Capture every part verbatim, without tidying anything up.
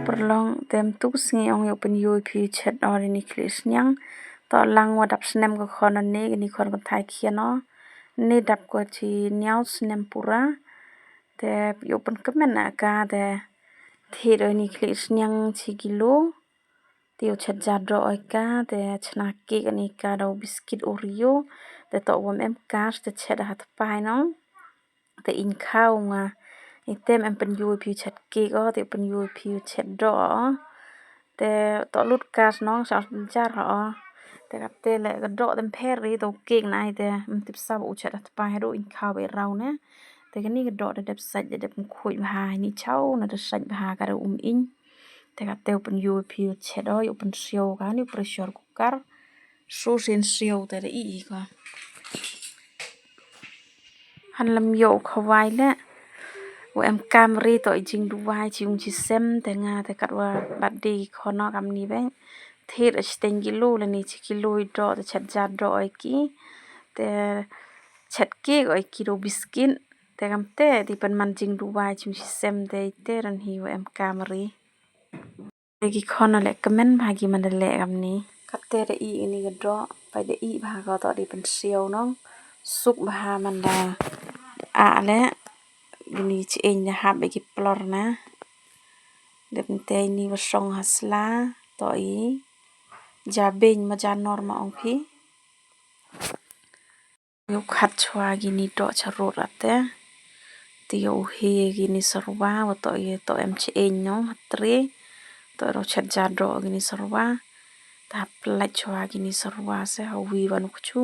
Paralok, te mynta ka sngi ong ïoh pynïoh ïa phi u chet o ïa kine ki khlieh sniang. To lang wa dap snem ka khon ne, kine ki khon kynthai khian o. Ne dap ko chi hynñiew snem pura. Te ïoh pynkmen na ka te thied o ïa kine ki khlieh sniang chi kilo. Te ïoh chet ja doh ïa ka, te chna kek ïa ka da u biskit Oreo. Te to wam em kas te chet ha tpai no. Te ing khaw nga. Ite em pynïoh ïa phi u chet kek o, te pynïoh ïa phi u chet doh o. Te to lut kas nong sa jar o. Te kate le ka doh te ym pher ri to kek na ite em tip sa u chet ha tpai do ing khaw ba rau ne. Te kani ka doh te dep sait te dep khuid bha ni chaw na te sait bha ka da um ing. Te kate u pynïoh ïa phi u chet o, ïoh pynsiaw ka ni pressure cooker. Su sin siaw te da i i ka. Han lam ïoh khawai le. U em kam ri to i jingduwai chi ung chi sem te nga te katwa bat di khon o kam ni beng. Thied o chi teng kilo le ni chi kilo i doh te chet ja doh o ki. Te chet kek o ki do biskit. Te kam te ti pynman jingduwai chi ung chi sem te te ran hi u em kam ri. Te ki khon le kmen bha ki man da leh kam ni. Kate da i ini ka doh, pai da i bha ka to di pynsiaw nong. Suk bha man da a le. Ini chi eng da hap ki plor na. Dep te ini ba song ha sla, to i. Ja beng ma ja nor ma ong phi. Ïoh khat chwa kini doh charut ate. Te ïoh u hi kini sarwa, wa to ïoh to em cheng no, ha tre. To ro chet ja doh kini sarwa. Ta hap pynlait chwa kini sarwa se ha wi wan u kchu.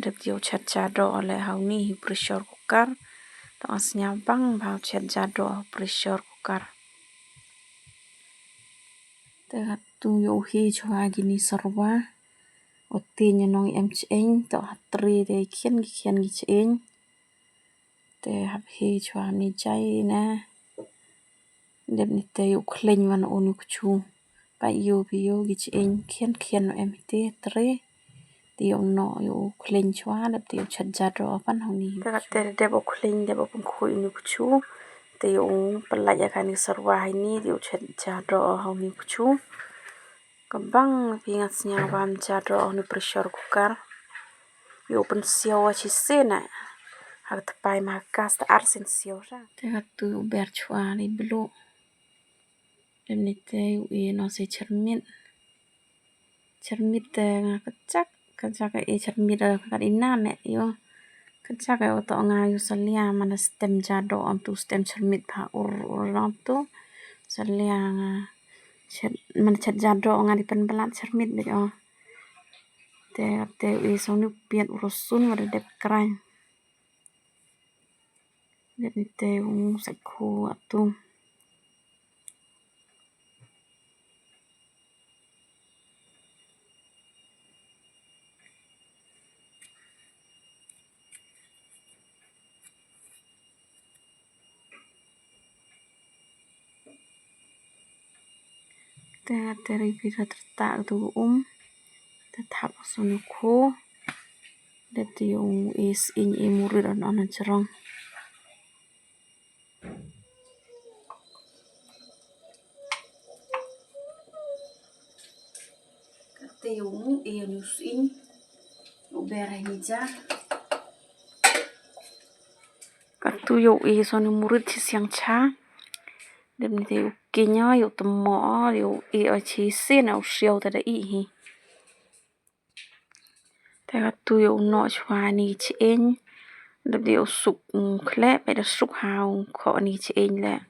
Dep ïoh chet ja doh le ha uni hi pressure cooker. To as nya bang bha chet ja doh ha pressure cooker. Te hatu ïoh u hi chwa kini sarwa. O te nong em cheng, to ha tre de khian ki khian ki cheng. Te hap hi chwa ni jai na. Dep ni te ïoh khleng wan o ni kchu. Pa ïoh bi ïoh ki cheng khian khian no em te tre. Te ïoh no ïoh khleng chwa dep te ïoh chet ja doh pan ho ni. Te ka te dep o khleng dep o pun khui ni kchu. Te ïoh pynlait ya ka ni sarwa hi ni te ïoh chet ja doh ho ni kchu. Ka bang phi nga sñiaw bam ja doh ni pressure cooker. Ïoh pynsiaw wa chi sien na. Ha ka tpai ma ha kas ta ar sien siaw sa. Te ka tu ber chwa ni blu. Dem ni te u i no se chermit. Chermit te nga kachak, kachak e chermit ka ina me yo. Kachak e oto nga yu salia mana stem ja doh am tu stem chermit pa ur ur ram tu. Salia nga chet, mana chet ja doh nga di pynbalat chermit be o. Te, te i song ni piat ur sun wada dep krang. Dep ni te ung sa khu atu. Te, te ri pi ra trta tu um. Te thap sunu khu. Dep te yung is in i murit on on cherong. Kate yung e nus in. Uber hija. Katu yung e soni murit si siang cha. Dem ni te yung kinya yung temo yung e o chi sin o siau tada i hi. Te katu ïoh u noh chwa ni ki cheng. Dep dei u suk, mm, khleh, peit da suk ha u khoh ni ki cheng leh.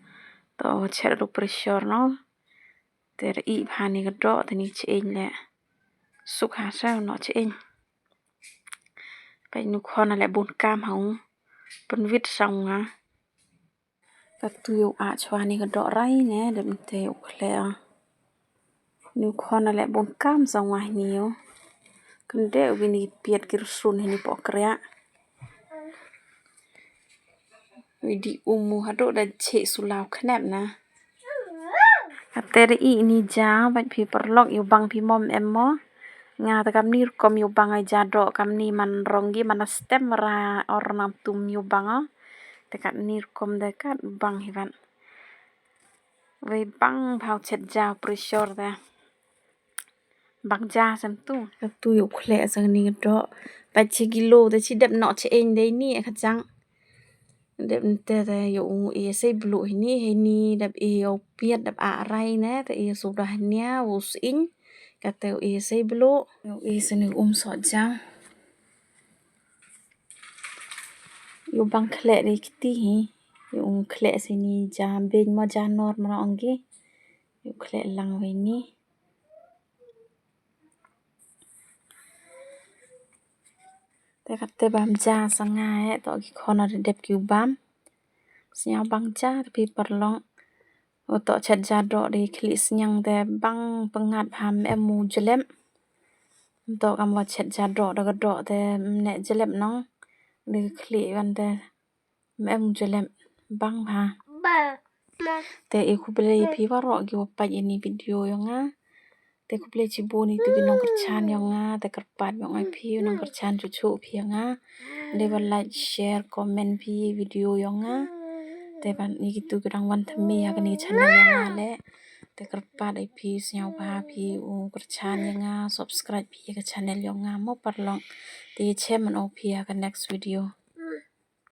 To chet da u pressure no. Te da ih bha ni ka doh te ni ki cheng leh. Suk ha sa u noh cheng. Peit nu khon leh bun kam ha u. Pynwit sang nga. Katu ïoh ah chwa ni ka doh rai ne, dep nte u khleh. Ni u khon leh bun kam sa ngwah ni ïoh. Kynde u bini piat ki rusun hini poh kriah. Wi di umu haduh da cheh sulaw khnep na. Kate da i ni ja, bad phi paralok ïoh bang phi mom em mo. Nga te kamni rukom ïoh bang ai ja doh kamni man rong gi man stem ra or nam tum ïoh bang o. Te katni rukom de kat bang hi wan. Wei bang bha u chet ja u pressure te. Bang ja sem tu. Ka tu ïa u khleh sa kani ka doh. Pait shi kilo te shi dep noh shi eng dei ni ka jang. Dep nte te ïa u e sei bluh hini hini dep e ïa u piat dep a rai ne te e suda hnia u sing. Kate u e sei bluh. Ïa u e sini um soh jang. Ïa u bang khleh dei kti hi. Ïa u khleh sini ja beng ma ja nor ma ong ki. Ïa u khleh lang wei ni. Te kate bam ja sa nga eh to ki khon ar dep ki u bam. Sñiaw bang ja te phi parlong. U to chet ja doh dei khlieh sñiang te bang pyngat bha em u jlep. To kam wa chet ja doh da ka doh te ne jlep nong. Dei khlieh wan te em u jlep bang bha. Te i khublei phi waroh ki wa pait ini video yong nga. Te khublei chibun itu ki nongkyrchan yong nga te kyrpad yong ai phi nongkyrchan chuchu phi yong nga. Dei wa like share comment phi video yong nga. Te ban ni kitu ki dang wan thymmai ha kani channel yong nga le. Te kyrpad ai phi sñiaw bha phi u kyrchan yong nga subscribe phi ka channel yong nga mo parlong. Te chem man o phi ha ka next video.